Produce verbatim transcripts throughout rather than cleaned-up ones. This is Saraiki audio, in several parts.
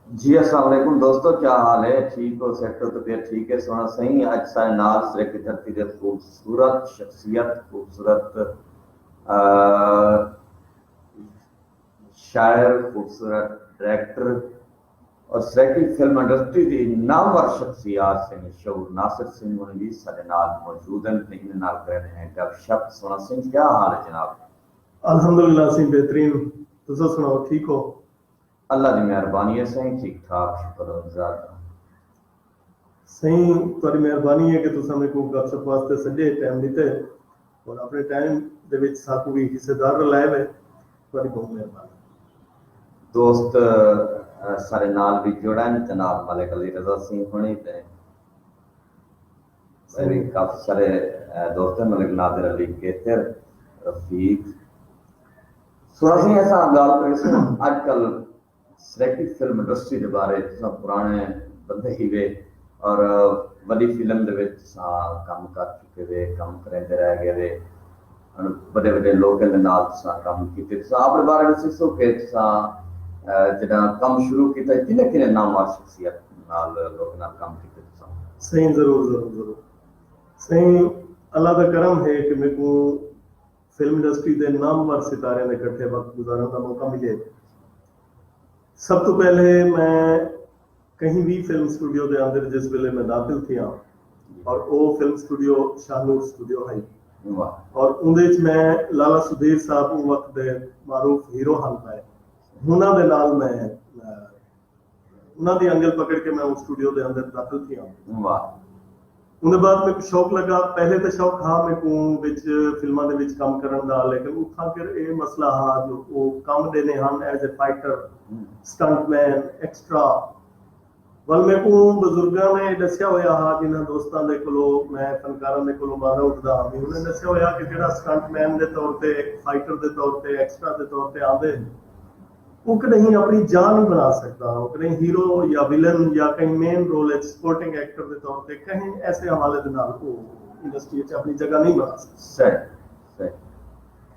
جی السلام علیکم دوستو، کیا حال ہے؟ ٹھیک ہو؟ صحت و طبیعت ٹھیک ہے؟ سونا سائیں، اج سارے نال سرکی دھرتی دے خوبصورت شخصیت، خوبصورت شاعر، خوبصورت ڈائریکٹر اور سرائیکی فلم انڈسٹری دی نامور شخصیات سئیں شعور ناصر سئیں ہن وی ساڈے نال موجود ہن تے انہاں نال کریندے ہیں گپ شپ۔ سونا سئیں، کیا حال ہے جناب؟ الحمدللہ سئیں، بہترین۔ تساں سناؤ، ٹھیک ہو؟ اللہ دی مہربانی ہے سئیں، ٹھیک ٹھاک، شکر اللہ ذات۔ سئیں، تہاݙی مہربانی ہے کہ تساں میکوں گپ شپ واسطے سݙے، ٹائم ݙتے، اور اپݨے ٹائم دے وچ ساکوں وی حصے دار رلائے وے۔ تہاݙی بہت مہربانی۔ دوست، اہ، سارے نال وی جڑن، جناب ملک علی رضا سئیں ہوݨی تے میں وی کافی سارے، اہ، دوست ہیں، ملک نادر علی کیتر، رفیق۔ سونا سئیں، اساں ڳالھ کریسوں اڄ کل سرائیکی فلم انڈسٹری دے بارے، تساں پراݨے بندے ہیوے اور وݙی فلم دے وچ تساں کم کر چکے وے، کم کریندے رہ ڳئے وے، ہݨ وݙے وݙے لوکاں دے نال تساں کم کیتے۔ تساں اپݨے بارے ݙسیسو کہ تساں، اہ، جݙاں کم شروع کیتا، کنے کنے نامور شخصیت نال، لوکاں نال کم کیتے تساں؟ سئیں، ضرور، ضرور، ضرور۔ سئیں، اللہ دا کرم ہے کہ میکوں فلم انڈسٹری دے نامور ستاریاں دے کٹھے وقت گزارݨ دا موقع ملے۔ سب توں پہلے میں کہیں وی فلم اسٹوڈیو دے اندر جس ویلے میں داخل تھیاں، اور او فلم اسٹوڈیو شاہ نور اسٹوڈیو ہئی، واہ۔ اور اوندے وچ میں لالا سدھیر صاحب اوں وقت دے معروف ہیرو ہن پئے، انہاں دے نال میں، میں انہاں دی انگل پکڑ کے میں اس اسٹوڈیو دے اندر داخل تھیاں۔ واہ۔ اوندے بعد میکوں شوق لگا، پہلے تے شوق ہا میکوں وچ فلماں دے وچ کم کرݨ دا، لیکن اتھاں پھر اے مسئلہ ہا جو او کم ݙیندے ہن ایز اے فائٹر، ہوں۔ Stuntman, extra. ول میکوں بزرگاں نے ݙسیا ہویا ہا، جنہاں دوستاں دے کولوں میں فنکاراں دے کولوں ٻاہر اٹھدا ہا، انہاں نے ݙسیا ہویا کہ جیڑھا سٹنٹ مین دے طور تے، فائٹر دے طور تے، ایکسٹرا دے طور تے آندے، او کݙاہیں اپݨی جاہ نہیں بݨا سڳدا، او کݙاہیں ہیرو یا ولن یا کہیں مین رول وچ سپورٹنگ ایکٹر دے طور تے کہیں ایسے حوالے دے نال او انڈسٹری وچ اپݨی جگہ نہیں بݨا سڳدا۔ صحیح، صحیح۔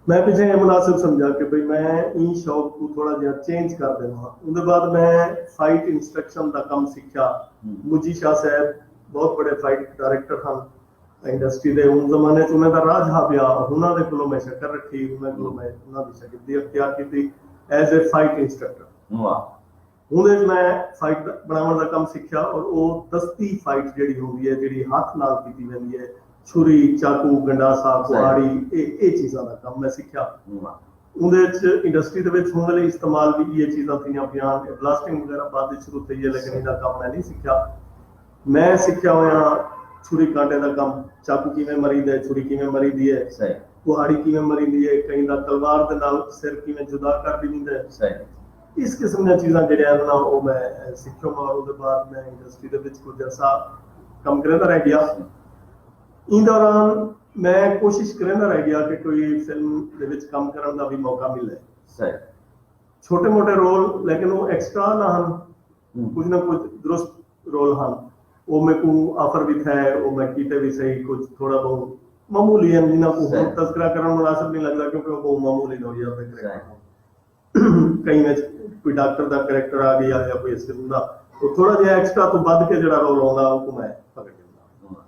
میں پچھے اے مناسب سمجھا کہ بھئی میں ایں شوق کوں تھوڑا جیہا چینج کر ݙیواں۔ اوندے بعد میں فائٹ انسٹرکشن دا کم سکھیا۔ ہوں۔ مجی شاہ صاحب بہت بڑے فائٹ ڈائریکٹر ہن۔ انڈسٹری دے اوں زمانے چ انہاں دا راج ہا پیا، انہاں دے کولوں میں شکر رکھی، انہاں کولوں میں، انہاں دی شاگردی اختیار کیتی ایز اے فائٹ انسٹرکٹر۔ واہ۔ اوندے وچ میں فائٹ بݨاوݨ دا کم سکھیا، اور او دستی فائٹ جیڑھی ہوندی ہے، جیڑھی ہتھ نال کیتی ویندی ہے، چھری، چاقو، گنڈاسا، صحیح۔ کہاڑی، اے، اے چیزاں دا کم میں سکھیا۔ واہ۔ اوندے وچ انڈسٹری دے وچ ہݨ ویلے استعمال وی اے چیزاں تھیندیاں پیاں، اے بلاسٹنگ وغیرہ بعد وچ شروع تھئی ہے، لیکن ایندا کم میں نہیں سکھیا۔ میں سکھیا ہویا چھری کانٹے دا کم، چاقو کیویں مریندے، چھری کیویں مریندی ہے، صحیح۔ کہاڑی کیویں مریندی ہے، کہیں دا تلوار دے نال سر کیویں جدا کر ݙیندے۔ صحیح۔ اس قسم دیاں چیزاں جیڑھیاں ہن نا، او میں سکھیو ہاں، اور اوندے بعد میں انڈسٹری دے وچ کچھ عرصہ کم کریندا رہ ڳیا۔ ایں دوران میں کوشش کریندا رہ ڳیا کہ کوئی فلم دے وچ کم کرݨ دا وی موقع ملے۔ صحیح۔ چھوٹے موٹے رول، لیکن او ایکسٹرا نہ ہن۔ ہوں۔ کجھ نہ کجھ درست رول ہن۔ او میکوں آفر وی تھئے، او میں کیتے وی صحیح، کجھ تھوڑا بہت معمولی ہن، جنہاں کوں ہݨ صحیح۔ تذکرہ کرݨ مناسب نہیں لڳدا، کیونکہ او بہت معمولی نوعیت دے کریکٹر صحیح۔ ہن۔ کہیں وچ کوئی ڈاکٹر دا کریکٹر آ ڳیا یا کوئی اس قسم دا، او تھوڑا جیہا ایکسٹرا توں ودھ کے جیڑھا رول ہوندا، او کوں میں پکڑ گھندا۔ ہاں۔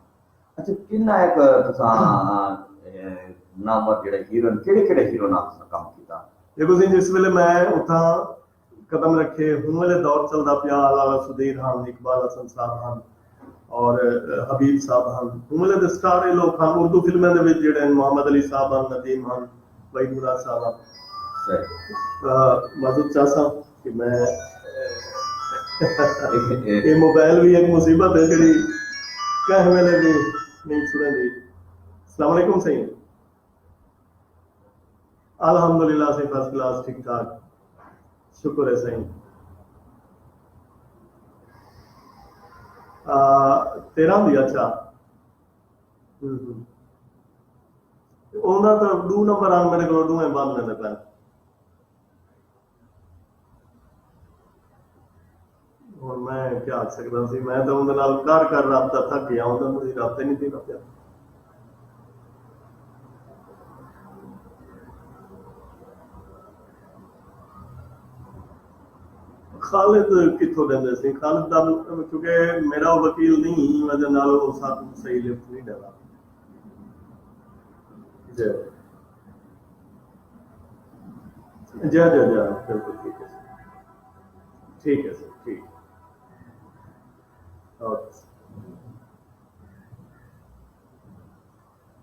اچھا، کنا ایک تساں، اے، نامور جیڑھے ہیرو ہن، کیڑھے کیڑھے ہیرو نال تساں کم کیتا؟ دیکھو سئیں، جس ویلے میں اتھاں قدم رکھے، ہوں ویلے دور چلدا پیا، لالا سدھیر ہن، اقبال حسن صاحب ہن، اور حبیب صاحب ہن۔ ہوں ویلے دے سٹار اے لوک ہن، اردو فلمیں دے وچ جیڑھے ہن، محمد علی صاحب ہن، ندیم ہن، وحید مراد صاحب ہن۔ صحیح۔ آ، معذرت چاہساں کہ میں، اے موبائل وی ایک مصیبت ہے جیڑھی کہیں ویلے وی نہیں چھڑیندی۔ السلام علیکم سئیں۔ الحمدللہ سئیں، فرسٹ کلاس، ٹھیک ٹھاک، شکر ہے سئیں۔ آ، تیرہ دی، اچھا۔ ہوں، ہوں۔ اوندا تاں ݙو نمبر ہن، میݙے کولوں ݙوہیں بند ویندے پئن۔ ہݨ میں کیا آکھ سڳدا سی، میں تاں اوندے نال کر کر رابطہ تھک ڳیا، اوندا مجھے رابطہ نہیں تھیندا پیا۔ خالد کتھوں ݙیندے سی؟ خالد دا، کیونکہ میرا وکیل نہیں، وجہ نال او ساتھ صحیح لفٹ نہیں ݙیندا۔ جی۔ جی، جی، جی، بالکل ٹھیک ہے سر۔ ٹھیک ہے سر، ٹھیک۔ Okay sir.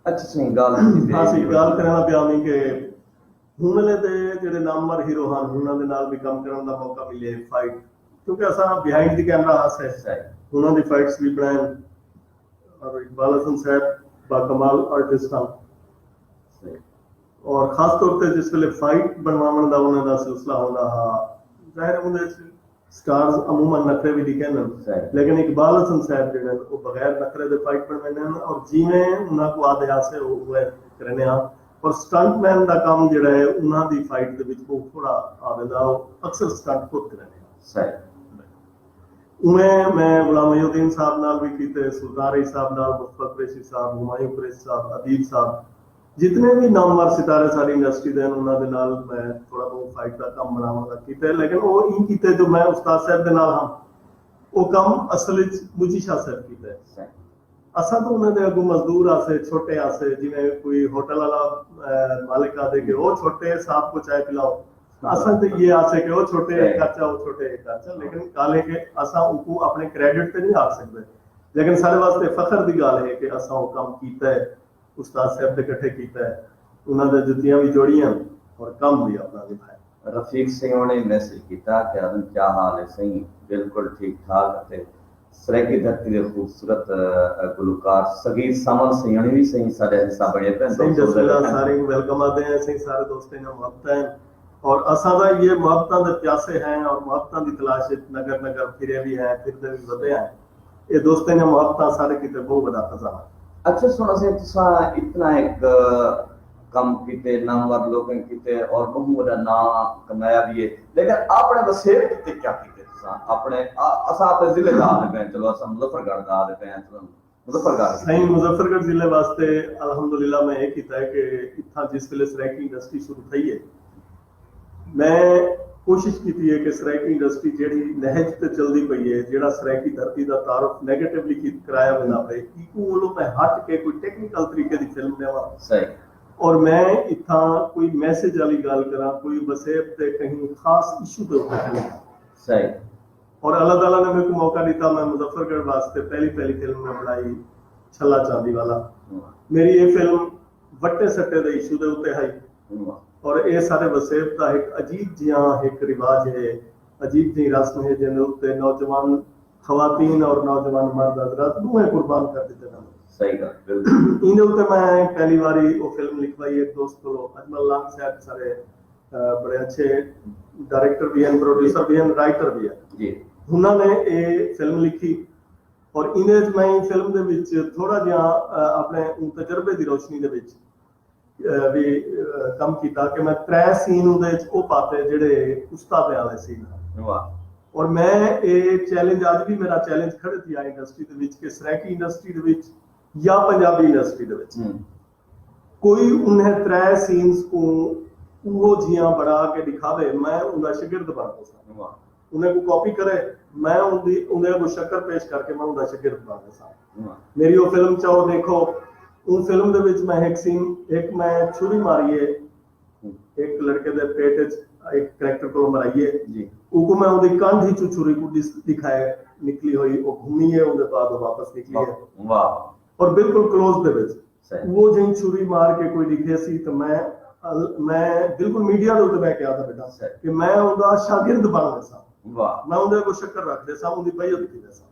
اچھا سائیں، ڳالھ کیتی پئی ہاں سائیں، ہے۔ ڳالھ کرݨا پیا میں کہ ہن ویلے تے جیڑھے نامور ہیرو ہن، انہاں دے نال بھی کم کرݨ دا موقع ملے، فائٹ، کیونکہ اساں بیہائنڈ دی کیمرہ ہاسے، صحیح۔ انہاں دی فائٹس بھی بݨائن۔ اور اقبال حسن صاحب باکمال آرٹسٹ ہن۔ صحیح۔ اور خاص طور تے جس ویلے فائٹ بݨواوݨ دا انہاں دا سلسلہ ہوندا ہا، ظاہر ہے اوندے وچ سٹارز عموماً نخرے بھی ݙکھیندن، صحیح۔ لیکن اقبال حسن صاحب جیڑھے ہن، او بغیر نخرے دے فائٹ بݨویندے ہن، اور جیویں انہاں کوں آہدے ہاسے، او اوویں کریندے ہن۔ اور سٹنٹ مین دا کم جیڑھا ہے، انہاں دی فائٹ دے وچ بہت تھوڑا آویندا، او اکثر سٹنٹ خود کریندے ہن۔ صحیح۔ اوویں میں غلام محی الدین صاحب نال بھی کیتے، سلطان رئی صاحب نال، مصطفی قریشی صاحب، ہمایوں قریشی صاحب، ادیب صاحب، جتنے بھی نامور ستارے ساری انڈسٹری دے ہن، انہاں دے نال میں تھوڑا بہت فائٹ دا کم بݨاوݨ دا کیتے، لیکن او ایں کیتے جو میں استاد صاحب دے نال ہاں، او کم اصل وچ مجی شاہ صاحب کیتے۔ صحیح۔ اساں تو انہاں دے اگوں مزدور آسے، چھوٹے آسے، جویں کوئی ہوٹل والا، اے، مالک آدھے کہ او چھوٹے صاحب کو چائے پلاؤ، اساں تے یہ آسے کہ او چھوٹے، صحیح۔ کچا، او چھوٹے کچا، لیکن ڳالھ ہے کہ اساں اوکوں اپݨے کریڈٹ تے نہیں آکھ سڳدے، لیکن ساݙے واسطے فخر دی ڳالھ ہے کہ اساں او کم کیتا ہے، استاد صاحب دے کٹھے کیتا ہے، انہاں دے جتیاں بھی جوڑیاں اور کم بھی اپݨا نبھایا۔ رفیق سئیں ہوݨیں میسج کیتا کہ آدھن کیا حال ہے سئیں؟ بالکل ٹھیک ٹھاک اتے سرائیکی دھرتی دے خوبصورت، اے، گلوکار صغیر سانول سئیں ہوݨیں وی سئیں ساݙے حصہ بݨے پئن۔ سئیں، بسم اللہ، سارے کوں ویلکم آہدے ہیں سئیں، سارے دوستیں دا محبتاں ہیں اور اساں دا یہ محبتاں دے پیاسے ہیں اور محبتاں دی تلاش وچ نگر نگر پھرے بھی ہیں، پھردے بھی ودے ہیں۔ اے دوستیں دیاں محبتاں ساݙے کیتے بہت وݙا خزانہ۔ اچھا سوہݨا سئیں، تساں اتنا ہک کم کیتے، نامور لوکیں کیتے اور بہت وݙا ناں کمایا بھی ہے، لیکن اپݨے وسیب کیتے کیا کیتے تساں؟ اپݨے، آ-، اساں اپݨے ضلع دا آہدے پئے ہیں، چلو اساں مظفر گڑھ دا آہدے پئے ہیں، چلو مظفر گڑھ۔ سئیں، مظفر گڑھ ضلع واسطے الحمدللہ میں یہ کیتا ہے کہ اتھاں جس ویلے سرائیکی انڈسٹری شروع تھئی ہے، میں کوشش کیتی ہے کہ سرائیکی انڈسٹری جیڑھی نہج تے چلدی پئی ہے، جیڑھا سرائیکی دھرتی دا تعارف نیگیٹیولی کی کرایا ویندا پئے، ایکوں ولوں میں ہٹ کے کوئی ٹیکنیکل طریقے دی فلم ݙیواں۔ صحیح۔ اور میں اتھاں کوئی میسج والی ڳالھ کراں، کوئی وسیب تے کہیں خاص ایشو دے اتے فلم۔ صحیح۔ اور اللہ تعالیٰ نے میکوں موقع ݙتا، میں مظفر گڑھ واسطے پہلی، پہلی فلم میں بݨائی چھلا چاندی والا۔ واہ۔ میری یہ فلم وٹے سٹے دے ایشو دے اتے ہئی۔ واہ۔ اور اے سارے وسیب دا ایک عجیب جیاں ایک رواج ہے، عجیب جی رسم ہے، جن اتے نوجوان خواتین اور نوجوان مرد حضرات دوہیں قربان کر دیتے ہیں۔ صحیح گل، بالکل۔ ایندے اتے میں پہلی واری وہ فلم لکھوائی ایک دوست کو، اجمل لانگ صاحب سارے، آ، بڑے اچھے ڈائریکٹر بھی ہیں، پروڈیوسر بھی ہیں، رائٹر بھی ہیں۔ جی۔ انہاں نے اے فلم لکھی اور ایندے وچ میں فلم دے وچ تھوڑا جہاں، آ، اپنے اوں تجربے دی روشنی دے وچ، آ، بھی، آ، کم کیتا کہ میں ترے سین اودے وچ او پاتے جڑے استادیں والے سین ہن۔ واہ۔ اور میں اے چیلنج، اج بھی میرا چیلنج کھڑے تھی آ انڈسٹری دے وچ کہ سرائیکی انڈسٹری دے وچ یا پنجابی انڈسٹری دے وچ ہوں۔ کوئی انہیں ترے سینز کوں اوہو جیاں بݨا کے ݙکھاوے، میں اوندا شاگرد بݨ ویساں۔ واہ۔ انہیں کوں کاپی کرے، میں اوندی، انہیں کوں شکر پیش کر کے میں اوندا شاگرد بݨ ویساں۔ واہ۔ میری او فلم چاؤ ݙیکھو، اوں فلم دے وچ میں ہک سین، ہک میں چھری ماری ہے، ہوں۔ ہک لڑکے دے پیٹ وچ ہک کریکٹر کوں مرائی ہے۔ جی۔ اوکوں میں اوندی کندھ وچوں چھری کوں ݙس-، ݙکھائے نکلی ہوئی، او گھمی ہے، اوندے بعد او واپس نکلی ہے۔ واہ۔ اور بالکل کلوز دے وچ۔ صحیح۔ وہ جیں چھری مار کے کوئی ݙکھیسی تو میں ال-، میں بالکل میڈیا دے اتے میں کہا تھا بیٹا صحیح۔ کہ میں اوندا شاگرد بݨ ویساں۔ واہ۔ میں اوندے کوں شکر رکھ ویساں، اوندی بیعت کی ویساں۔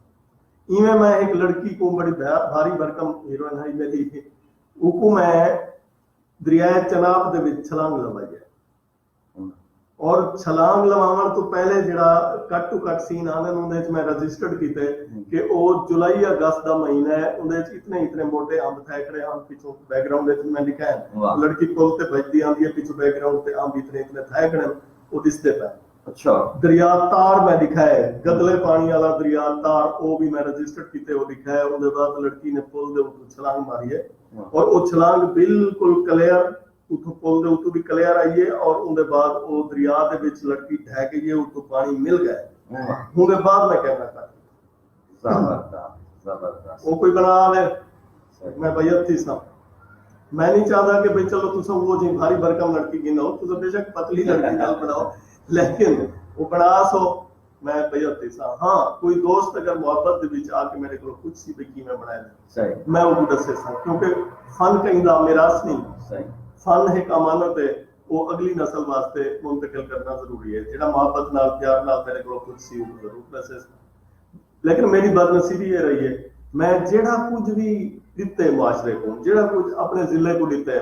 ایویں میں ایک لڑکی کو بڑی بھا-، بھاری بھرکم ہیروئن ہے میری، اوکوں میں دریائے چناب دے وچ چھلانگ لوائی ہے۔ اور چھلانگ لواوݨ توں پہلے جڑا کٹ ٹو کٹ سین آندے نے، اوندے وچ میں رجسٹرڈ کیتے ہوں۔ کہ او جولائی اگست دا مہینہ ہے، اوندے وچ اتنے اتنے موٹے امب تھے کھڑے ہن، پچھوں بیک گراؤنڈ وچ میں لکھا ہے، واہ۔ لڑکی پل تے بھجدی آندی ہے، پچھوں بیک گراؤنڈ تے امب اتنے اتنے تھے کھڑے ہن، او ݙسدے پئے۔ اچھا۔ دریا تار میں لکھا ہے، گدلے پاݨی والا دریا تار، او بھی میں رجسٹرڈ کیتے، او لکھا ہے۔ اوندے بعد لڑکی نے پل دے اوپر چھلانگ ماری ہے، واہ۔ اور او چھلانگ بالکل کلیئر اتھوں پل دے اتوں بھی کلیئر آئی ہے اور اوندے بعد او دریا دے وچ لڑکی ڈھہ گئی ہے، اتوں پاݨی مل ڳئے۔ ہوں دے بعد میں کہنا چاہتی۔ زبردست، زبردست۔ وہ کوئی بنا لے، میں بیعت تھی سا۔ میں نہیں چاہتا کہ بھئی چلو تساں وہ جی بھاری بھرکم لڑکی گھنو، تساں بے شک پتلی لڑکی گل بناؤ، لیکن وہ بنا سو، میں بیعت تھی سا۔ ہاں، کوئی دوست اگر محبت دے وچ آ کے میرے کو پوچھ سی بھئی کیویں بنائے نے، صحیح۔ میں وہ دسے سا، کیونکہ فن کہیں دا میراث نہیں۔ صحیح۔ فن ایک امانت ہے، وہ اگلی نسل واسطے منتقل کرنا ضروری ہے۔ جڑا محبت نال، پیار نال میرے کو پوچھ سی، وہ ضرور دسے سا۔ لیکن میری بدنصیبی یہ رہی ہے، میں جیڑھا کچھ بھی ڈتے معاشرے کو، جیڑھا کچھ اپنے ضلع کو ڈتے،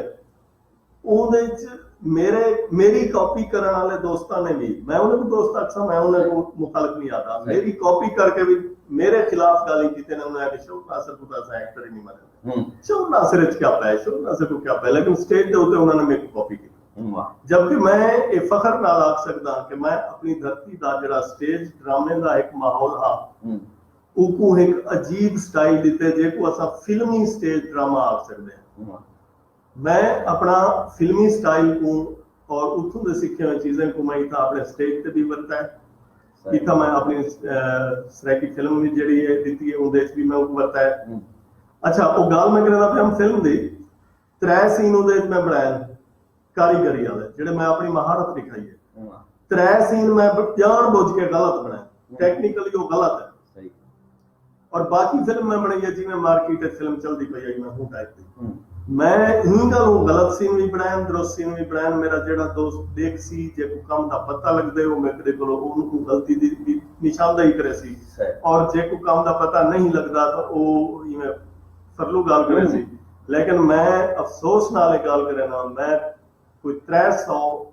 اون دے وچ میرے، میری کاپی کرن والے دوستاں نے بھی، میں انہیں کو دوست آکھساں، میں انہیں کو مخالف نہیں آتا، میری کاپی کر کے بھی میرے خلاف گالیں کیتے نے، انہیں آکھیا شعور ناصر کو تو ایسا ایکٹر ہی نہیں مانے۔ شعور ناصر اچ کیا پے، شعور ناصر کو کیا پے، لیکن سٹیج دے اوتے انہاں نے میرے کو کاپی کی۔ واہ۔ جبکہ میں یہ فخر نال آکھ سکدا کہ میں اپنی دھرتی دا جڑا سٹیج ڈرامے دا ایک ماحول ہا، ہوں۔ اوکوں ایک عجیب سٹائل ڈتے، جے کو اساں فلمی سٹیج ڈرامہ آکھ سکدے ہیں۔ واہ۔ میں اپنا فلمی سٹائل کو اور اتھوں دے سکھے ہوئے چیزیں کو میں اتھا اپنے سٹیج تے بھی ورتا ہے۔ صحیح۔ اتھا میں اپنی، اہ، سرائیکی فلم بھی جڑی ہے، ڈتی ہے، اون دے وچ بھی میں اوکوں ورتا ہے۔ ہوں۔ اچھا، وہ گال میں کرنا پیا ہم فلم دی، ترے سین اون دے وچ میں بنائے کاریگری والے، جڑے میں اپنی مہارت دکھائی ہے۔ واہ۔ ترے سین میں ب-، جان بوجھ کے غلط بنائے، ہوں۔ ٹیکنیکلی وہ غلط ہے۔ صحیح۔ اور باقی فلم میں بنائی ہے جی میں مارکیٹ وچ فلم چلدی پئی ہے، میں ہوں ٹائپ دی۔ ہوں۔ میں ہی گل ہوں، غلط سین بھی بنائے، درست سین بھی بنائے۔ میرا جڑا دوست دیکھ سی، جے کو کم دا پتہ لگ دے، وہ میں کدے کولو ان کو غلطی دی، دی نشاندہی کرے سی۔ صحیح۔ اور جے کو کم دا پتہ نہیں لگدا تو وہ ایویں فرلو گال کرے سی۔ ہوں۔ لیکن میں افسوس نال یہ گال کرے نا، میں کوئی ترے سو،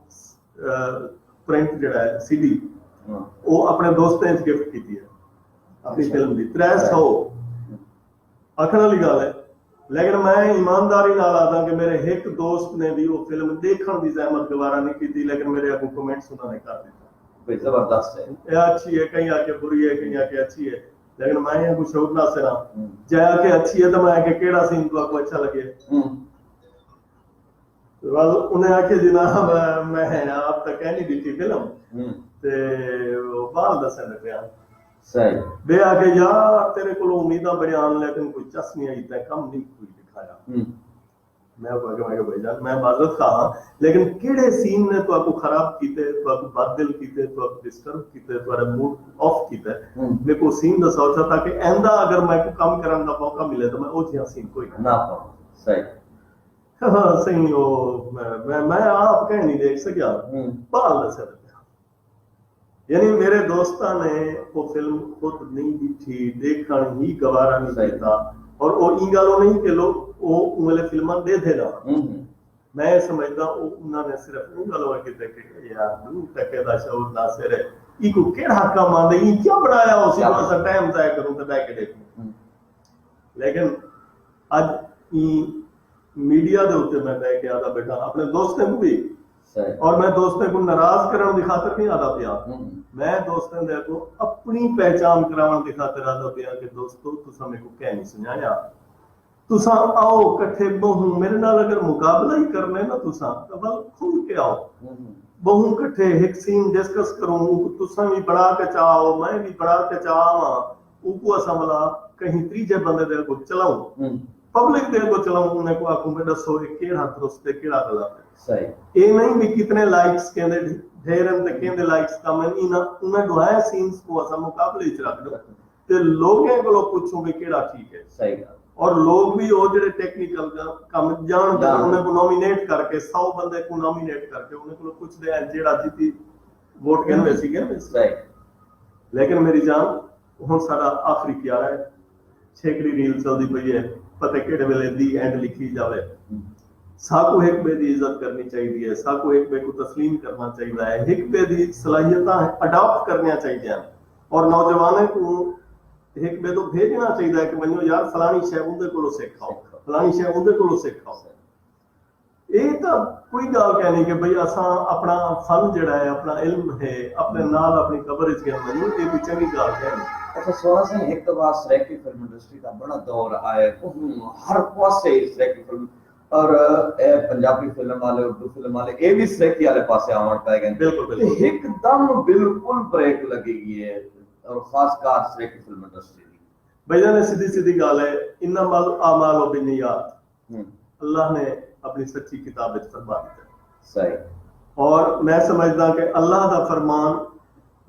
اہ، پرنٹ جڑا ہے، سی ڈی، ہاں۔ وہ اپنے دوستیں وچ گفٹ کیتی ہے، اپنی اچھا۔ فلم دی۔ ترے سو۔ آکھݨ والی ڳالھ ہے، لیکن میں ایمانداری نال آہداں کہ میرے ہک دوست نے وی او فلم ݙیکھݨ دی زحمت گوارا نہیں کیتی، لیکن میرے اڳوں کمنٹس انہاں نے کر ݙتا۔ بھئی زبردست ہے۔ اے اچھی ہے، کہیں آکھے بری ہے، کہیں آکھے اچھی ہے، لیکن میں اڳوں شعور ناصر ہاں۔ ہوں۔ جے آکھے اچھی ہے تاں میں آکھے کیڑھا سین تہاکوں اچھا لڳے؟ ہوں۔ ول انہیں آکھیا جناب، میں آپ تاں کائنی ݙٹھی فلم، ہوں۔ تے او ٻال ݙسیندے پئے ہن۔ صحیح۔ ٻئے آکھیا یار تیرے کولوں امیداں بڑیاں ہن لیکن کوئی چس نہیں آئی، تیں کم نہیں کوئی ݙکھایا۔ ہوں۔ میں آکھیا، میں آکھیا بھائی جان میں معذرت خواہ ہاں، لیکن کیڑھے سین نے تہاکوں خراب کیتے، تہاکوں بد دل کیتے، تہاکوں ڈسٹرب کیتے، تہاݙا موڈ آف کیتے؟ ہوں۔ میکوں سین ݙساؤ اچھا، تاکہ آئندہ اگر میکوں کم کرݨ دا موقع ملے تاں میں او جیہاں سین کوئی نہ نہ پاواں۔ صحیح۔ ہاں، سئیں، او میں، میں، میں آپ کہیں نہیں ݙیکھ سڳیا۔ ہوں۔ ٻال ݙسیا پیا۔ یعنی میرے دوستاں نے او فلم خود نہیں ݙٹھی، ݙیکھݨ ہی گوارا نہیں صحیح۔ کیتا۔ اور او ایں ڳالھوں نہیں کہ لوگ او اوں ویلے فلماں ݙیہدے نہ۔ ہوں، ہوں۔ میں سمجھدا او انہاں نے صرف اوں ڳالھوں کیتے کہ یار ݙو ٹکے دا شعور ناصر ہے، ایکوں کیڑھا کم آندے، ایں کیا بݨایا ہوسی جو اساں ٹائم ضائع کروں تے ٻہہ کے ݙیکھوں۔ ہوں۔ لیکن اڄ ایں میڈیا دے اتے میں ٻہہ کے آہدا ٻیٹھاں، اپݨے دوستیں کوں وی، صحیح۔ اور میں دوستیں کوں ناراض کرݨ دی خاطر نہیں آہدا پیا۔ ہوں۔ میں دوستیں دے اڳوں اپݨی پہچان کراوݨ دی خاطر آہدا پیا کہ دوستو، تساں میکوں کہیں نہیں سنڄاݨیا۔ تساں آؤ، کٹھے ٻہوں، میرے نال اگر مقابلہ ہی کرݨے نا تساں، تاں ول کھل کے آؤ۔ ہوں۔ ٻہوں کٹھے ہک سین ڈسکس کروں، اوکوں تساں وی بݨا کے چا آؤ، میں وی بݨا کے چا آواں، اوکوں اساں ولا کہیں تریجھے بندے دے اڳوں چلاؤں۔ ہوں۔ پبلک دے اڳوں چلاؤں، انہیں کوں آکھوں بھئی ݙسو اے کیڑھا درست ہے، کیڑھا غلط ہے۔ صحیح۔ اے نہیں بھی کتنے لائکس کیندے ڈھیر ہن تے کیندے لائکس کم ہن، انہاں، انہاں ݙوہائیں سینز کوں اساں مقابلے وچ رکھ ݙوں۔ تے لوگیں کولوں پچھوں بھئی کیڑھا ٹھیک ہے۔ صحیح ڳالھ۔ اور لوگ بھی او جڑے ٹیکنیکل کم ڄاݨدے ہن، جاݨدے۔ انہیں کو نامینیٹ کر کے، سو بندے کو نامینیٹ کر کے انہیں کولوں پچھدے ہیں، جیڑھا جیتی ووٹ گھن ویسی، گھن ویسی۔ صحیح۔ لیکن میری جان، ہن ساݙا آخری پیارا ہے، چھیکڑی ریل چلدی پئی ہے، پتہ کیڑھے ویلے دی اینڈ لکھی جاوے۔ ہوں۔ ساکوں ہک ٻئے دی عزت کرݨی چاہیدی ہے، ساکوں ہک ٻئے کوں تسلیم کرݨا چاہیدا ہے، ہک ٻئے دی صلاحیتاں اڈاپٹ کرݨیاں چاہیدیاں ہن۔ اور نوجوانیں کوں ہک ٻئے توں بھیڄݨا چاہیدا ہے کہ ونڄو یار فلانی شے اوندے کولوں سکھ آؤ، فلانی شے اوندے کولوں سکھ آؤ۔ اے تاں کوئی ڳالھ کائنی کہ بھئی اساں اپݨا فن جیڑھا ہے، اپݨا علم ہے، اپݨے نال اپݨی قبر اچ گھن ونڄوں، اے کوئی چنڳی ڳالھ کائنی۔ اچھا سوہݨا سئیں، ہک دفعہ سرائیکی فلم انڈسٹری دا بڑا دور آئے، ٻہوں ہر پاسے سرائیکی فلم اور اے پنجابی فلم والے، اردو فلم والے، اے بھی سرائیکی والے پاسے آون پے گئے۔ بالکل، بالکل۔ ہک دم بالکل بریک لگی گئی ہے، اور خاص کر سرائیکی فلم انڈسٹری دی۔ بھائی جان، سیدھی سیدھی ڳالھ ہے، انما الاعمال بالنیات۔ ہوں۔ اللہ نے اپنی سچی کتاب وچ فرما دتا۔ صحیح۔ اور میں سمجھدا کہ اللہ دا فرمان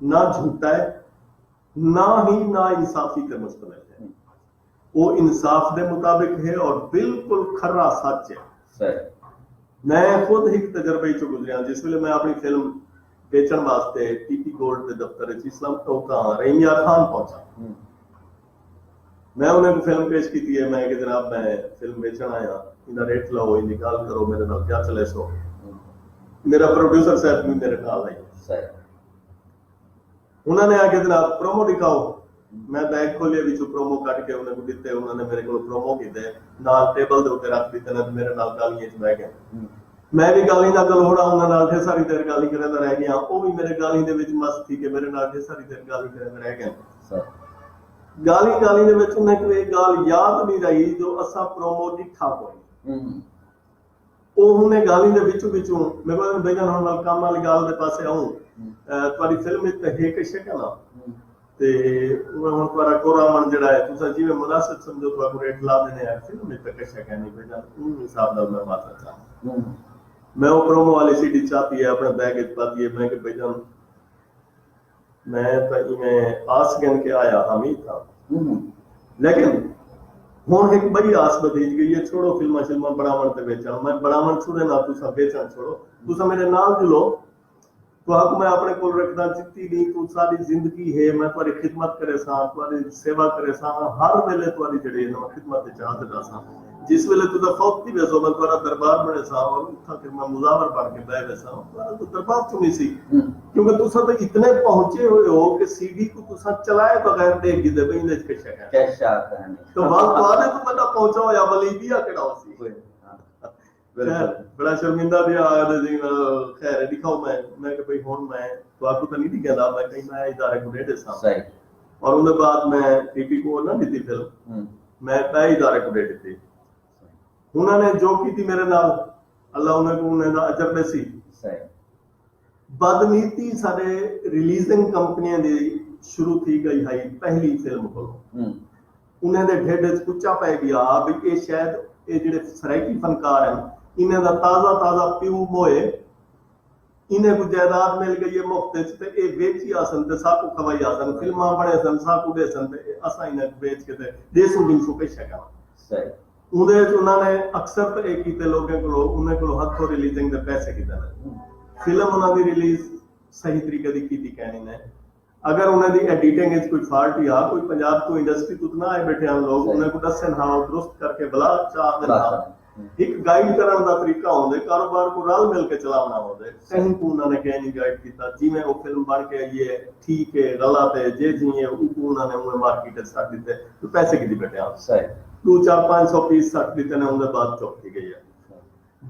نہ جھوٹا ہے، نہ ہی نا انصافی تے مشتمل ہے۔ ہوں۔ وہ انصاف دے مطابق ہے اور بالکل کھرا سچ ہے۔ صحیح۔ میں خود ہک تجربے چوں گزریا، جس ویلے میں اپنی فلم بیچݨ واسطے پی پی گولڈ دے دفتر وچ اسلام، اتھاں رحیم یار خان پہنچا۔ ہوں۔ میں انہیں کو فلم پیش کیتی ہے، میں کہ جناب، میں فلم بیچݨ آیا، انہاں ریٹ لاؤ، ان دی ڳالھ کرو، میرے نال کیا چلے سو۔ ہوں۔ میرا پروڈیوسر صاحب بھی میرے نال آئی۔ صحیح۔ انہاں نے آکھیا، جناب، پرومو ݙکھاؤ۔ میں بیگ کھولیا، وچوں پرومو کڈھ کے انہاں کوں ݙتے۔ انہاں نے میرے کولوں پرومو کیتے، نال ٹیبل دے اتے رکھ ݙتے نے، میرے نال ڳالھیں وچ بہہ ڳئے۔ ہوں۔ میں وی ڳالھیں دا گلہوڑا انہاں نال ڈھیر ساری دیر ڳالھیں کریندا رہ ڳیا، او وی میرے ڳالھیں دے وچ مست تھی کے میرے نال ڈھیر ساری دیر ڳالھیں کریندا رہ ڳئے۔ صحیح۔ ڳالھیں ڳالھیں دے وچ انہاں کوں اے ڳالھ یاد نہیں رہی جو اساں پرومو ݙٹھا کوئی۔ ہوں۔ او ہن اے ڳالھیں دے وچوں وچوں میکوں آہدن، بھائی جان، ہݨ ول کم والی ڳالھ دے پاسے آؤں۔ ہوں۔ اے، تہاݙی فلم وچ تاں ہے کشک ہے نا؟ ہوں۔ تے میں ہݨ تہاݙا کورا آوݨ جیڑھا ہے، تساں جیویں مناسب سمجھو، تہاکوں ریٹ لا ݙینے آں، فلم وچ تاں کشک ہے نہیں، بھائی جان، اوں حساب نال میں معذرت چاہنداں۔ ہوں۔ میں او پرومو والی سی ڈی چاتی ہے، اپݨے بیگ وچ پاتی ہے، میں کہ بھائی جان، میں تاں ایویں آس گھن کے آیا ہا، میں تاں۔ ہوں۔ لیکن ہݨ ہک ٻئی آس ودھیج ڳئی ہے، چھوڑو فلماں شلماں بݨاوݨ تے ویچݨ، میں بݨاوݨ چھوڑے نہ، تساں ویچݨ چھوڑو، تساں میرے نال جلو، تہاکوں میں اپݨے کول رکھداں، جتی ݙینہہ توں ساری زندگی ہے، میں تہاݙی خدمت کریساں، تہاݙی سیوا کریساں، ہر ویلے تہاݙی جیڑھی ہے نا، خدمت وچ حاضر رہساں۔ جس ویلے تساں فوت تھی ویسو، میں تہاݙا دربار بݨیساں اور اتھاں پھر میں مزاور بݨ کے ٻہہ ویساں، تہاݙا کوئی دربار چنیسی۔ ہوں۔ کیونکہ تساں تاں اتنے پہنچے ہوئے ہو کہ سی ڈی کوں تساں چلائے بغیر ݙیکھ گھدے پئے، ایندے وچ کشک ہے۔ کشک ہے۔ تو ول تہاݙے توں وݙا پہنچا ہویا ولی ٻیا کیڑھا ہوسی؟ کوئی نہ۔ ہاں۔ بالکل۔ خیر، بڑا شرمندہ تھیا، آہدے جی، خیر ہے، ݙکھاؤ۔ میں، میں کہ بھئی ہݨ میں تہاکوں تاں نہیں ݙکھیندا، میں کہیں میں ادارے کوں ݙے ݙیساں۔ صحیح۔ اور اوندے بعد میں پی پی کوں نہ ݙتی فلم، ہوں۔ میں ٻئے ادارے کوں ݙے ݙتی۔ انہاں نے جو کیتی میرے نال، اللہ انہاں کوں انہاں دا اجر ݙیسی۔ صحیح۔ بدنیتی ساݙے ریلیزنگ کمپنیاں دی شروع تھی ڳئی ہئی پہلی فلم کولوں۔ ہوں۔ انہاں دے ڈھڈ وچ کچا پئے ڳیا ہا بھئی اے شاید اے جیڑھے سرائیکی فنکار ہن، انہاں دا تازہ تازہ پیو موئے، انہاں کوں جائیداد مل ڳئی ہے مفت وچ تے اے ویچی آسن تے ساکوں کھوائی آسن، فلماں بݨیسن، ساکوں ݙیسن تے اساں انہاں کوں ویچ کے تے ݙیسوں ݙیسوں کشک ہے۔ صحیح۔ اوندے وچ انہاں نے اکثر تاں اے کیتے لوکیں کولوں، انہاں کولوں ہتھوں ریلیزنگ دے پیسے کیتے نے۔ ہوں۔ فلم انہاں دی ریلیز صحیح طریقے دی کیتی کینی نے۔ اگر انہاں دی ایڈیٹنگ وچ کوئی فالٹ یا کوئی پنجاب توں انڈسٹری توں نہ آئے بیٹھے ہن لوگ، صحیح۔ انہاں کوں ݙسن ہاں، او درست کر کے بلا چا آندن ہاں۔ ہوں۔ ہک گائیڈ کرݨ دا طریقہ ہوندے، کاروبار کوں رل مل کے چلاوݨا ہوندے۔ صحیح۔ کہیں کوں انہاں نے کہیں نہیں گائیڈ کیتا، جیویں او فلم بݨ کے آئی ہے، ٹھیک ہے، غلط ہے، جے جی ہے، اوکوں انہاں نے اونویں مارکیٹ وچ سٹ ݙتے، تو پیسے کیتی بیٹھے ہن۔ صحیح۔ ݙو چار پنج سو پیس سٹ ݙتے نے، اوندے بعد چپ تھی ڳئی ہے۔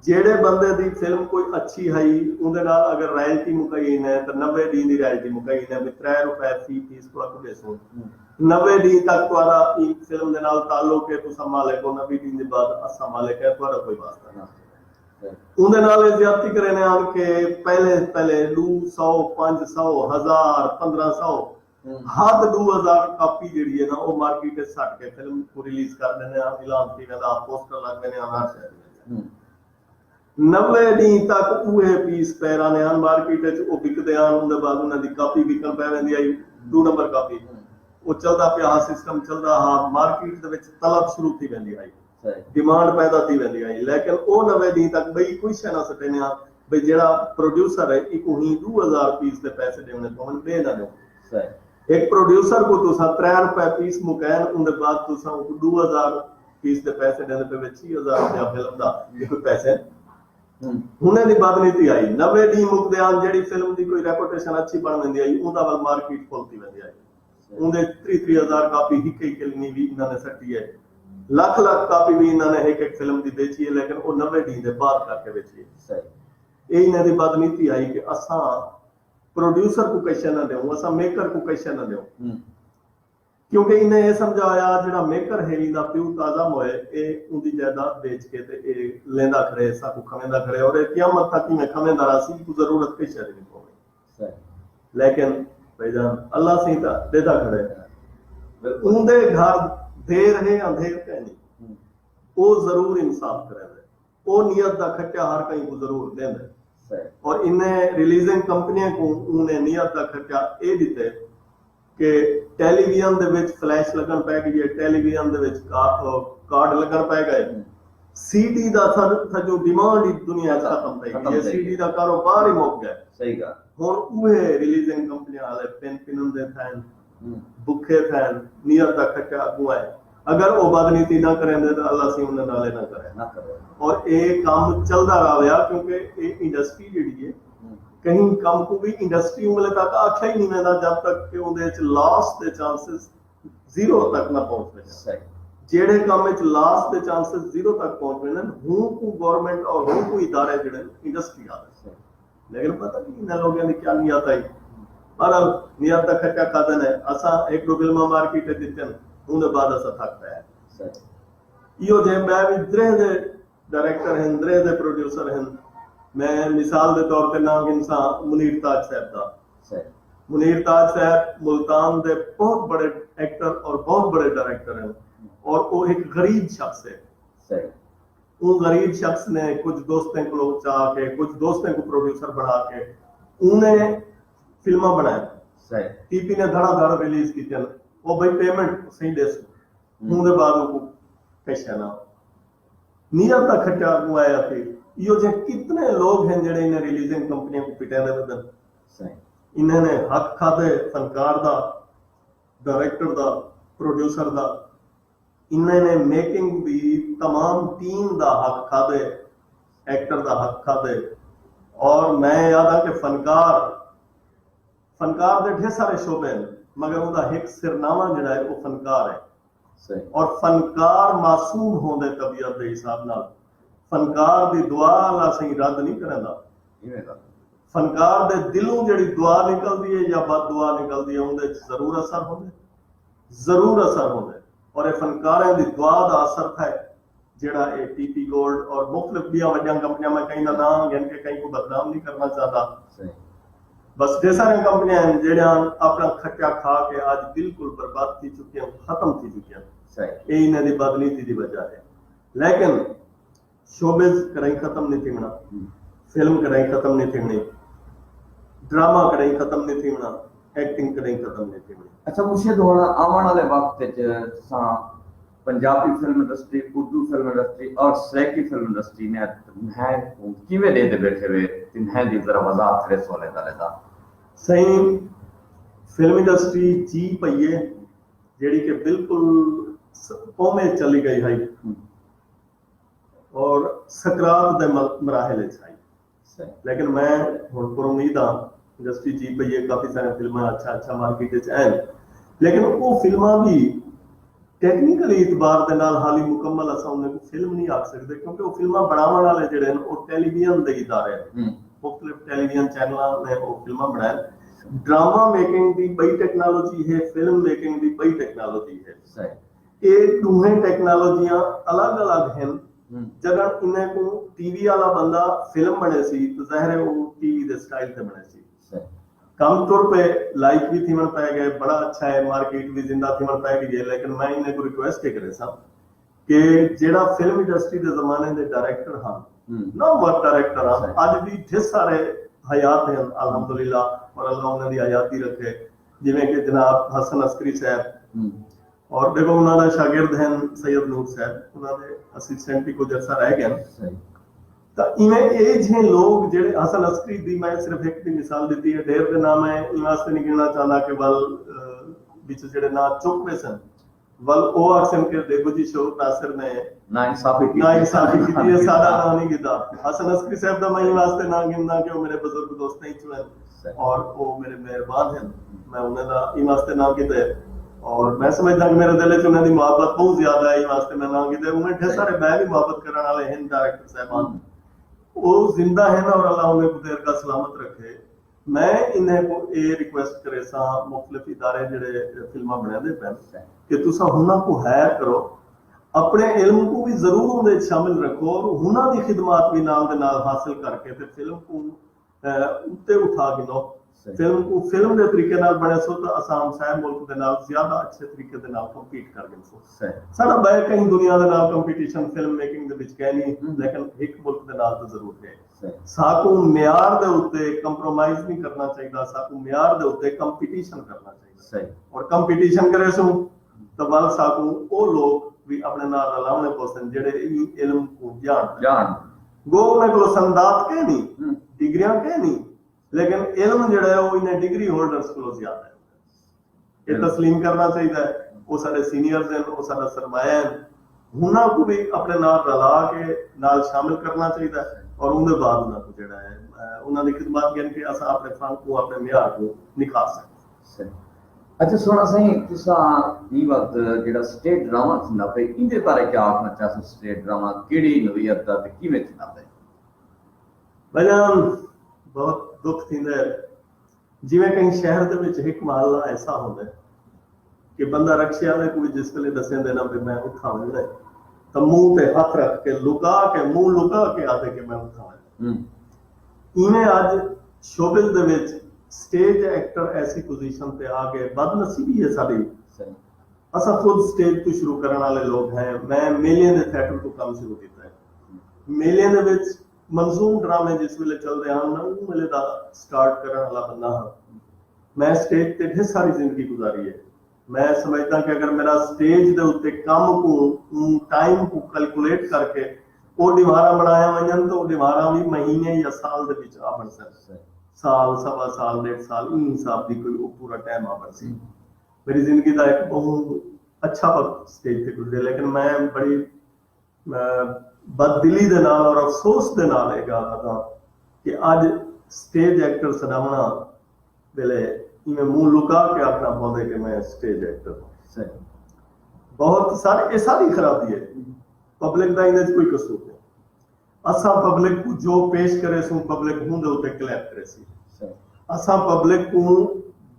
جیڑھے بندے دی فلم کوئی اچھی ہئی، اوندے نال اگر رائلٹی مکائی نے، تو نوے ݙینہہ دی رائلٹی مکائی نے، بھی ترے روپے فی پیس تہاکوں ݙیسوں۔ ہوں۔ نوے ݙینہہ تک تہاݙا ایں فلم دے نال تعلق ہے، تساں مالک ہو، نوے ݙینہہ دے بعد اساں مالک ہے، تہاݙا کوئی واسطہ نہ۔ ہاں۔ اوندے نال اے زیادتی کرینے ہن کہ پہلے، پہلے ݙو سو، پنج سو، ہزار، پندرہ سو، ہوں۔ حد ݙو ہزار کاپی جیڑھی ہے نا، او مارکیٹ وچ سٹ کے فلم کوں ریلیز کر ݙیندے ہن، اعلان تھی ویندا، پوسٹر لڳ ویندے ہن، ہر شے تھی ویندی ہے۔ ہوں۔ نوے ݙینہہ تک اوہے پیس پئے رہندے ہن مارکیٹ وچ، او وکدے ہن، اوندے بعد انہاں دی کاپی وکݨ پئے ویندی ہئی، ݙو نمبر کاپی۔ ہوں۔ او چلدا پیا ہا، سسٹم چلدا ہا، مارکیٹ دے وچ طلب شروع تھی ویندی ہئی۔ صحیح۔ ڈیمانڈ پیدا تھی ویندی ہئی، لیکن او نوے ݙینہہ تک ٻئی کوئی شے نہ سٹینے ہا، بھئی جیڑھا پروڈیوسر ہے، ایکوں ہی ݙو ہزار پیس دے پیسے ݙیوݨے پون، ٻئے نہ ݙیو۔ صحیح۔ ہک پروڈیوسر کوں تساں ترے روپے پیس مکین، اوندے بعد تساں اوکوں ݙو ہزار پیس دے پیسے ݙیندے پئے وے، چھی ہزار روپیہ فلم دا، اے کوئی پیسے؟ ہوں۔ ہݨے دی بدنیتی آئی، نوے ݙینہہ مکدے آن، جیڑھی فلم دی کوئی ریپوٹیشن اچھی بݨ ویندی آئی، اوندا ول مارکیٹ فل تھی ویندی آئی۔ اوندے تریہہ تریہہ ہزار کاپی ہک ہک کلینی وی انہاں نے سٹی ہے، لکھ لکھ کاپی وی انہاں نے ہک ہک فلم دی بیچی ہے، لیکن او نوے ݙینہہ دے بعد کر کے بیچی ہے۔ صحیح۔ اے انہاں دی بدنیتی آئی کہ اساں پروڈیوسر کوں کشے نہ ݙیوں، اساں میکر کوں کشے نہ ݙیوں۔ ہوں۔ کیونکہ انہیں اے سمجھایا جڑا میکر ہے ایندا پیو تازہ موئے، اے اوندی جائیداد بیچ کے تے اے لیندا کھڑے، ساکوں کھویندا کھڑے، اور اے قیامت تک ایویں کھویندا راہسی، کوں ضرورت کہیں شے دی نہیں پووے۔ لیکن بھائی جان، اللہ سئیں تاں ݙیہدا کھڑے۔ اوندے گھر دیر ہے اندھیر کائنی، او ضرور انصاف کریندے۔ او نیت دا خرچہ ہر کہیں کوں ضرور ݙیندے۔ اور انہیں ریلیزنگ کمپنیاں کوں انہیں نیت دا خرچہ اے ݙتے کہ ٹیلی ویژن دے وچ فلیش لڳݨ پئے ڳئی ہے، ٹیلی ویژن دے وچ کا-، کارڈ لڳݨ پئے ڳئے۔ سی ڈی دا سر سڄو ڈیمانڈ ہی دنیا وچ ختم تھئی ڳئی ہے، سی ڈی دا کاروبار ہی مک ڳئے۔ ہݨ اوہے ریلیزنگ کمپنیاں والے پن پنندے تھئن، بکھے تھئن، نیت دا خرچہ اڳوں آئے۔ اگر او بدنیتی نہ کریندے تاں اللہ سئیں انہیں نال اے نہ کرے۔ اور اے کم چلدا رہیا، کیونکہ اے انڈسٹری جڑی ہے، کہیں کم کوں وی انڈسٹری اوں ویلے تک آکھیا ہی نہیں ویندا جب تک کہ اوندے وچ لاس دے چانسز زیرو تک نہ پہنچ ونڄن۔ جیڑھے کم وچ لاس دے چانسز زیرو تک پہنچ ویندن، ہوں کوں گورنمنٹ اور ہوں کوں ادارے جڑے انڈسٹری آکھدے۔ لیکن پتہ نہیں انہاں لوگوں دی کیا نیت آئی۔ بہرحال، نیت دا خرچہ کھادے نے۔ اساں ہک ݙو فلماں مارکیٹ وچ ݙتن، اوندے بعد اساں تھک پئے۔ ایہو جے ٻئے وی درہیں دے ڈائریکٹر ہن، درہیں دے پروڈیوسر ہن۔ میں مثال دے طور تے ناں گھنساں منیر تاج صاحب دا۔ منیر تاج صاحب ملتان دے بہت بڑے ایکٹر اور بہت بڑے ڈائریکٹر ہن، اور او ہک غریب شخص ہے۔ اوں غریب شخص نے کجھ دوستیں کولوں چا کے، کجھ دوستیں کوں پروڈیوسر بݨا کے اوں نے فلماں بݨائیاں۔ ٹی پی نے دھڑا دھڑ ریلیز کیتیاں۔ او بھئی پیمنٹ سئیں ݙیسوں، اوں دے بعد اوکوں کہیں نہ۔ نیت دا خرچہ اڳوں آیا تے ایہو جہے کتنے لوگ ہن جڑے انہیں ریلیزنگ کمپنیاں کوں پٹیندے ودن۔ انہیں نے حق کھادے فنکار دا، ڈائریکٹر دا، پروڈیوسر دا، انہیں نے میکنگ دی تمام ٹیم دا حق کھادے، ایکٹر دا حق کھادے۔ اور میں یاد آ کہ فنکار، فنکار دے ڈھیر سارے شعبے ہیں، مگر اوندا ہک سرناواں جڑا ہے، وہ فنکار ہے۔ اور فنکار معصوم ہوندے طبیعت دے حساب نال، فنکار دی دعا اللہ سئیں رد نہیں کریندا۔ فنکار دے دلوں جڑی دعا نکلدی ہے یا بد دعا نکلدی ہے، اوندے وچ ضرور اثر ہوندے، ضرور اثر ہوندے۔ اور اے فنکاراں دی دعا دا اثر تھئے، جڑا اے ٹی پی گولڈ اور مختلف ٻیاں وݙیاں کمپنیاں، میں کہیں دا ناں گھن کے کہیں کوں بدنام نہیں کرنا چاہندا۔ بس ڈھیر ساریاں کمپنیاں ہن جڑیاں اپݨا خرچہ کھا کے اڄ بالکل برباد تھی چکیاں، ختم تھی چکیاں۔ اے انہاں دی بدنیتی دی وجہ ہے۔ لیکن شوبز کݙاہیں ختم نہیں تھیوݨا، فلم کݙاہیں ختم نہیں تھیوݨی، ڈرامہ کݙاہیں ختم نہیں تھیوݨا، ایکٹنگ کݙاہیں ختم نہیں تھیوݨی۔ اچھا مرشد، ہݨ آوݨ والے وقت وچ تساں Punjabi film industry, Urdu film industry اور سرائیکی فلم انڈسٹری نے تنہیں کوں کیویں ݙیہدے بیٹھے وے؟ تنہیں دی ذرا وضاحت کریسو علیحدہ علیحدہ۔ سئیں، فلم انڈسٹری جی پئی ہے، جیڑھی کہ بالکل س-، قومیں چلی گئی ہئی۔ اور سکرات دے مر-، مراحل وچ آئی۔ لیکن میں ہݨ پر امید ہاں، انڈسٹری جی پئی ہے، کافی سارے فلماں اچھا اچھا مارکیٹ وچ آئن، لیکن وہ فلماں بھی ٹیکنیکل اعتبار دے نال حالی مکمل اساں انہیں کو فلم نہیں آکھ سکدے، کیونکہ وہ فلماں بݨاوݨ والے جڑے ہیں، وہ ٹیلی ویژن دے ادارے ہیں، مختلف ٹیلی ویژن چینلاں نے وہ فلماں بݨائے۔ ڈرامہ میکنگ دی بئی ٹیکنالوجی ہے، فلم میکنگ دی بئی ٹیکنالوجی ہے۔ اے ݙوہیں ٹیکنالوجیاں الگ الگ ہن۔ جݙݨ انہیں کوں ٹی وی والا بندہ فلم بݨیسی تو ظاہر ہے وہ ٹی وی دے سٹائل تے بݨیسی۔ کم تر پئے، لائک بھی تھیوݨ پئے ڳئے، بڑا اچھا ہے، مارکیٹ بھی زندہ تھیوݨ پئے ڳئی ہے۔ لیکن میں انہیں کوں ریکویسٹ یہ کریساں کہ جیڑھا فلم انڈسٹری دے زمانے دے ڈائریکٹر ہن، نامور ڈائریکٹر ہن، اڄ بھی ڈھیر سارے حیات ہن الحمدللہ، اور اللہ انہاں دی حیاتی رکھے، جویں کہ جناب حسن عسکری صاحب، اور ݙیکھو انہاں دا شاگرد ہن سید نور صاحب، انہاں دے اسسٹنٹ بھی کچھ عرصہ رہ ڳئے۔ تاں ایویں اے جھیں لوگ جڑے حسن عسکری دی میں صرف ہک دی مثال ݙتی ہے، ڈھیر دے ناں میں ایں واسطے نہیں گننا چاہندا کہ ول، اہ، وچ جڑے ناں چک ویسن، ول او آکھسن کہ ݙیکھو جی شوق ناصر نے نا انصافی کیتی۔ نا انصافی کیتی ہے، ساݙا ناں نہیں گھدا۔ حسن عسکری صاحب دا میں ایں واسطے ناں گھندا کہ او میرے بزرگ دوستاں وچوں ہن اور او میرے مہربان ہن، میں انہاں دا ایں واسطے ناں گھدا ہے۔ اور میں سمجھدا کہ میرے دل وچ انہاں دی محبت بہت زیادہ ہے، ایں واسطے میں ناں گھدا ہے۔ انہیں ڈھیر سارے میں بھی محبت کرݨ والے ہن ڈائریکٹر صاحبان۔ او زندہ ہن اور اللہ انہیں کو دیر کا سلامت رکھے۔ میں انہیں کو اے ریکویسٹ کریساں، مختلف ادارے جڑے فلماں بنیندے پن، کہ تساں ہناں کو ہائر کرو، اپنے علم کو بھی ضرور اندے وچ شامل رکھو اور ہناں دی خدمات بھی نال دے نال حاصل کر کے تے فلم کو اتے اٹھا گھنو۔ فلم کو فلم دے طریقے نال بنے سو تو اساں ہمسائے ملک دے نال زیادہ اچھے طریقے دے نال کمپیٹ کر گھن سو۔ ساڈا بے کہیں دنیا دے نال کمپٹیشن فلم میکنگ دے وچ کہہ نہیں، لیکن ایک ملک دے نال تو ضرور ہے۔ ساکوں معیار دے اتے کمپرومائز نہیں کرنا چاہیے، ساکوں معیار دے اتے کمپٹیشن کرنا چاہیے۔ اور کمپٹیشن کرے سوں تو ول ساکوں او لوگ بھی اپنے نال رلاونے پوسن جڑے ایں علم کو جان۔ جان۔ گو انہیں کو سندات کہہ نہیں، ڈگریاں کہہ نہیں، لیکن علم جڑا ہے وہ انہیں ڈگری ہولڈرز کو زیادہ ہے۔ یہ تسلیم کرنا چاہیے ہے۔ وہ سارے سینئرز ہیں، وہ سارا سرمایہ ہے، انہاں کو بھی اپنے نال رلا کے نال شامل کرنا چاہیے ہے اور ان دے بعد انہاں کو جڑا ہے، انہاں دی خدمات یعنی کہ اساں اپنے فن کو، اپنے معیار کو نکھار سکیں۔ اچھا سونا سائیں، تساں ایں وقت جڑا سٹیج ڈرامہ تھیندا پئے، ایندے بارے کیا آکھنا چاہسو؟ سٹیج ڈرامہ کیڑی نوعیت دا تے کیویں تھیندا پئے؟ بھائی جان، بہت دکھ تھیندا ہے۔ جویں کہیں شہر دے وچ ہک محلہ ایسا ہوندا ہے کہ بندہ رکشے والے کو جس ویلے دسیندے نا بھی میں اتھاں ونجنا ہے، تاں منہ تے ہتھ رکھ کے، لکا کے، منہ لکا کے آدھے کہ میں اتھاں ونجنا۔ ایویں اج شوبز دے وچ سٹیج ایکٹر ایسی پوزیشن تے آ گئے، بد نصیبی ہے ساڈی۔ اساں خود سٹیج توں شروع کرݨ والے لوگ ہیں۔ میں میلیاں دے تھیٹر توں کم شروع کیتا ہے۔ میلیاں دے وچ منظوم ڈرامے جس ویلے چلدے ہن، میں اوں ویلے دا سٹارٹ کرݨ والا بندہ ہاں۔ میں سٹیج تے ڈھیر ساری زندگی گزاری ہے۔ میں سمجھدا کہ اگر میرا سٹیج دے اتے کم کو، اوں ٹائم کو کیلکولیٹ کر کے او ڈیوارا بنایا ونجن تو او ڈیوارا بھی مہینے یا سال دے وچ آ بن سکدا ہے۔ سال، سوا سال، ڈیڑھ سال، ایں حساب دی کوئی او پورا ٹائم آ بن سی۔ میری زندگی دا ایک بہت اچھا وقت سٹیج تے گزرے، لیکن میں بڑی بد دلی دے نال اور افسوس دے نال یہ گال آدھا کہ اج سٹیج ایکٹر سڈاونا ویلے ایویں منہ لکا کے آخنا پوندے کہ میں سٹیج ایکٹر ہوں۔ بہت سارے، یہ ساری خرابی ہے۔ پبلک دا انہیں کوئی قصور نہیں۔ اساں پبلک کو جو پیش کرے سوں، پبلک ہوں دے اتے کلیپ کرے سی۔ اساں پبلک کو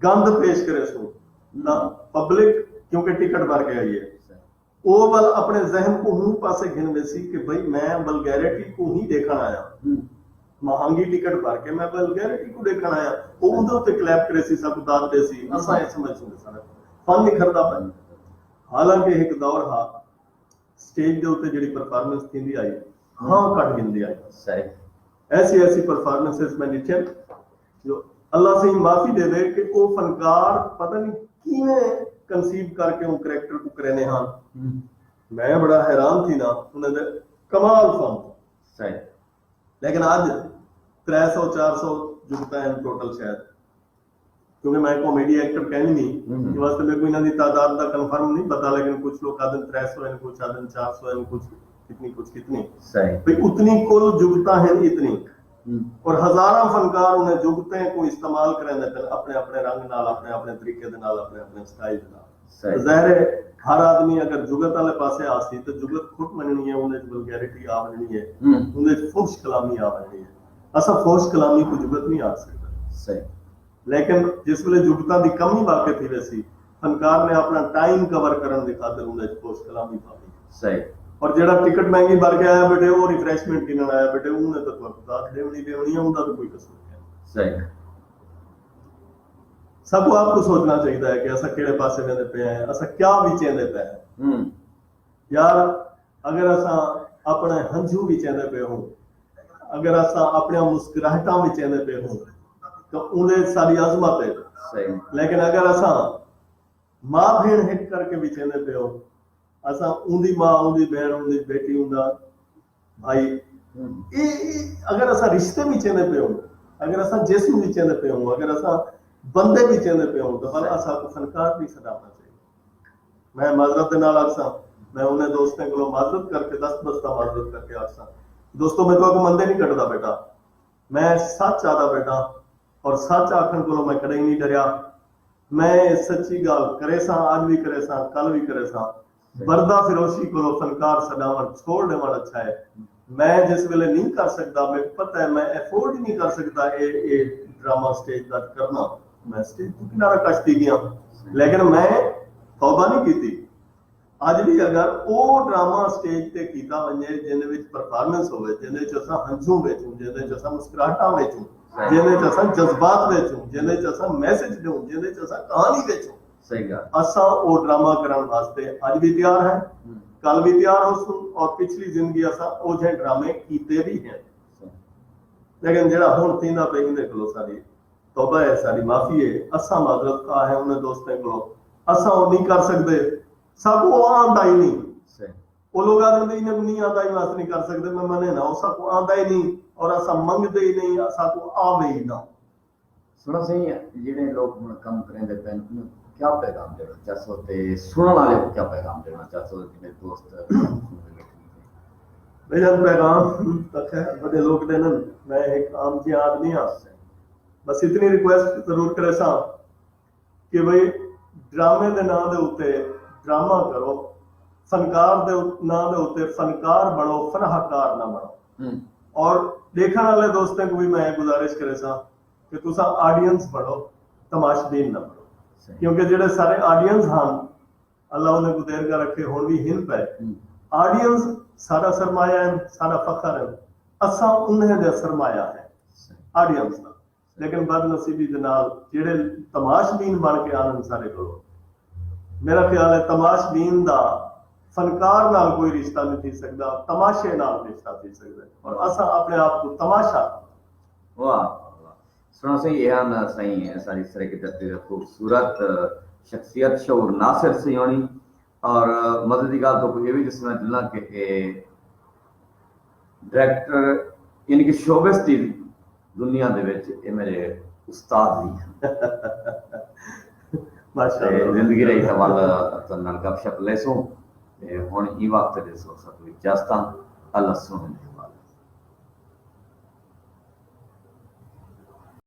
گند پیش کرے سوں، نہ پبلک کیونکہ ٹکٹ بھر کے آئی ہے، او ول اپنے ذہن کو ہوں پاسے گھن ویسی کہ بھئی میں ولگیرٹی کو ہی دیکھن آیا۔ مہانگی ٹکٹ بھر کے میں ولگیرٹی کو دیکھن آیا۔ او اندر تے کلیپ کرے سی، سب داد دے سی، اساں یہ سمجھ سکتے سارے فن نکھرتا پہ۔ حالانکہ ایک دور ہا سٹیج دے اتے جڑی پرفارمنس تھیندی آئی، ہاں کٹ گھندی آئی۔ ایسی ایسی پرفارمنسز میں ڈٹھے جو اللہ سائیں معافی دے دے کہ او فنکار پتہ نہیں کیویں کنسیو کر کے اون کریکٹر کو کرینے ہاں۔ میں بڑا حیران تھی نا انہاں دے کمال فن۔ لیکن اج ترے سو چار سو جگتا ہیں ٹوٹل شاید، کیونکہ میں کامیڈی ایکٹر کہیں نہیں، اس واسطے میرے کو انہاں دی تعداد دا کنفرم نہیں پتا، لیکن کچھ لوگ آدھن ترے سو ہیں، کچھ آدھن چار سو ہیں، کچھ کتنی، کچھ کتنی۔ بھئی اتنی کل جگتا ہیں اتنی، اور ہزاراں فنکار انہیں جگتیں کو استعمال کریں دے پن اپنے اپنے رنگ نال، اپنے اپنے طریقے دے نال، اپنے اپنے سٹائل دے نال۔ ظاہر ہے ہر آدمی اگر جگت والے پاسے آسی تو جگت کھٹ ونجنی ہے، انہیں وچ ولگیرٹی آ ونجنی ہے، انہیں وچ فحش کلامی آ ونجنی ہے۔ اساں فحش کلامی کو جگت نہیں آ سکتا۔ لیکن جس ویلے جگتاں دی کمی واقع تھی ویسی، فنکار نے اپنا ٹائم کور کرن دی خاطر انہیں وچ فحش کلامی پا دی۔ اور جڑا ٹکٹ مہنگی بھر کے آیا بیٹھے، وہ ریفریشمنٹ گھنن آیا بیٹھے، انہیں تو کوئی داد دیونی دیونی ہے، انہاں تو کوئی قصور نہیں۔ سب کو آپ کو سوچنا چاہیے کہ اسا کہڑے پاسے ویندے پے ہیں، اسا کیا وچیندے پے ہیں۔ یار اگر اسا اپنے ہنجو وچیندے پے ہوں، اگر اسا اپنے مسکراہٹاں وچیندے پے ہوں تو اندے ساری عظمت ہے۔ لیکن اگر اسا ماں بھین ہک کر کے وچیندے پے ہوں، اسا اوندی ماں، اوندی بہن، اوندی بیٹی، اوندا بھائی، اے، اے، اگر اساں رشتے وچ ایندے پئے ہوں، اگر اساں جسم وچ ایندے پئے ہوں، اگر اساں بندے وچ ایندے پئے ہوں، تو بھلا اساں کو فنکار نہیں سڈاونا چاہیے۔ میں معذرت دے نال آکھساں، میں انہیں دوستیں کولوں معذرت کر کے، دست بستہ معذرت کر کے آکھساں، دوستو، میں تہاکوں مندے نہیں کڈدا بیٹا، میں سچ آدا بیٹا، اور سچ آکھن کولوں میں کدی نہیں ڈریا۔ میں سچی گال کریساں، اج بھی کریساں، کل بھی کریساں۔ بردہ فروشی کولو فنکار سڈاون چھوڑ ڈیون اچھا ہے۔ میں جس ویلے نہیں کر سکدا، میکوں پتہ ہے میں افورڈ ہی نہیں کر سکدا اے اے ڈرامہ سٹیج دا کرنا، میں سٹیج توں کنارہ کش تھی ڳیا، لیکن میں توبہ نہیں کیتی۔ اڄ وی اگر او ڈرامہ سٹیج تے کیتا ونڄے، جیندے وچ پرفارمنس ہووے، جیندے وچ اساں ہنجھوں ویچوں، جیندے وچ اساں مسکراہٹاں ویچوں، جیندے وچ اساں جذبات ویچوں، جیندے وچ اساں میسج ݙیوں، جیندے وچ اساں کہانی ویچوں، صحیح ڳالھ۔ اساں او ڈرامہ کرݨ واسطے اڄ وی تیار ہیں، ہوں۔ کل وی تیار ہوسوں، اور پچھلی زندگی اساں اوجھے ڈرامے کیتے وی ہیں۔ صحیح۔ لیکن جیڑھا ہݨ تھیندا پئے، ایندے کولوں ساݙی توبہ ہے، ساݙی معافی ہے، اساں معذرت خواہ ہیں انہیں دوستیں کولوں، اساں او نہیں کر سڳدے، ساکوں او آندا ہی نہیں۔ صحیح۔ او لوگ آہدن بھئی انہیں کوں نہیں آندا، ایویں اساں نہیں کر سڳدے، میں منے نہ، او ساکوں آندا ہی نہیں اور اساں منگدے ہی نہیں، ساکوں آوے ہی نہ۔ سݨو سئیں، جیڑھے لوگ ہݨ کم کریندے پئن، انہیں کوں کیا پیغام ݙیوݨا چاہسو تے سݨݨ والے کوں کیا پیغام ݙیوݨا چاہسو، جیڑھے دوست سݨدے ٻیٹھے ہن؟ بھئی جان، پیغام تاں خیر وݙے لوگ ݙیندن، میں ہک عام جیہا آدمی ہاں، بس اتنی ریکویسٹ ضرور کریساں کہ بھئی ڈرامے دے ناں دے اتے ڈرامہ کرو، فنکار دے ناں دے اتے فنکار بݨو، فناہ کار نہ بݨو۔ ہوں۔ اور ݙیکھݨ والے دوستیں کوں وی میں اے گزارش کریساں کہ تساں آڈینس بݨو، تماش بین نہ بݨو۔ صحیح۔ کیونکہ جیڑھے سارے آڈینس ہن، اللہ انہیں کوں دیر کر رکھے، ہݨ وی ہن پئے۔ ہوں۔ آڈینس ساݙا سرمایہ ہے، ساݙا فخر ہے، اساں انہیں دا سرمایہ ہے، صحیح۔ آڈینس دا۔ لیکن بد نصیبی دے نال جیڑھے تماش بین بݨ کے آندن ساݙے کولوں، میرا خیال ہے تماش بین دا فنکار نال کوئی رشتہ نہیں تھی سڳدا، تماشے نال رشتہ تھی سڳدا ہے۔ اور اساں اپݨے آپ کوں تماشا واہ، واہ، واہ۔ سݨو سئیں، اے ہن سئیں ساݙی سرائیکی دھرتی دے خوبصورت شخصیت شعور ناصر سئیں ہوݨی۔ اور مزے دی ڳالھ تہاکوں اے وی ݙسݨا چاہنداں کہ اے ڈائریکٹر، یعنی کہ شوبز دی دنیا دے وچ اے میرے استاد وی ہن۔ ماشاءاللہ۔ تے زندگی رہی تاں ول تہاݙے نال گپ شپ لیسوں۔ تے ہݨ ایں وقت ݙیسو ساکوں اجازتاں۔ اللہ سوہݨے۔